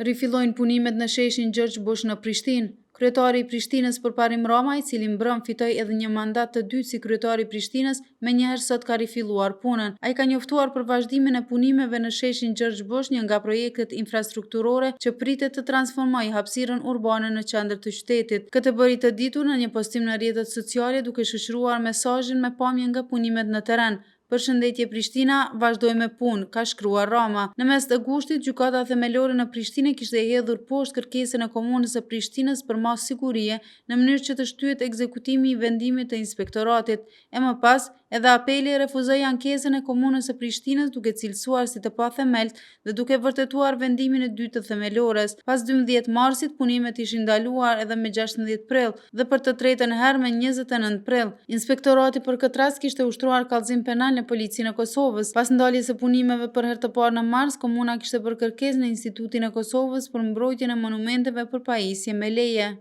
Rifillojnë punimet në sheshin Gjergj Bush në Prishtinë. Kryetari i Prishtinës Përparim Rama, i cili mbrëmë fitoi edhe një mandat të dytë si kryetar i Prishtinës, menjëherë sot ka rifilluar punën. Ai ka njoftuar për vazhdimin e punimeve në sheshin Gjergj Bush, një nga projektet infrastrukturore që pritet të transformojë hapësirën urbane në qendër të qytetit. Këtë e bëri të ditur në një postim në rrjetet sociale duke shoqëruar mesazhin me pamje nga punimet në terren. Përshëndetje Prishtina, vazhdojmë me punë, ka shkruar Rama. Në mes të gushtit, Gjykata Themelore në Prishtinë kishte hedhur poshtë kërkesën e Komunës së Prishtinës për masë sigurie në mënyrë që të shtyhet ekzekutimi i vendimit të Inspektoratit. E më pas, edhe Apeli refuzoi ankesën e Komunës së Prishtinës duke cilësuar si të pathemeltë dhe duke vërtetuar vendimin e dytë të Themelores. Pas 12 marsit, punimet ishin ndaluar edhe me 16 prill dhe për të tretën herë me 29 prill. Inspektorati për këtë rast kishte ushtruar kallëzim penal në Policinë e Kosovës. Pas ndaljes së punimeve për herë të parë në mars, komuna kishte bërë kërkesë në Institutin e Kosovës për mbrojtjen e monumenteve për pajisje me leje.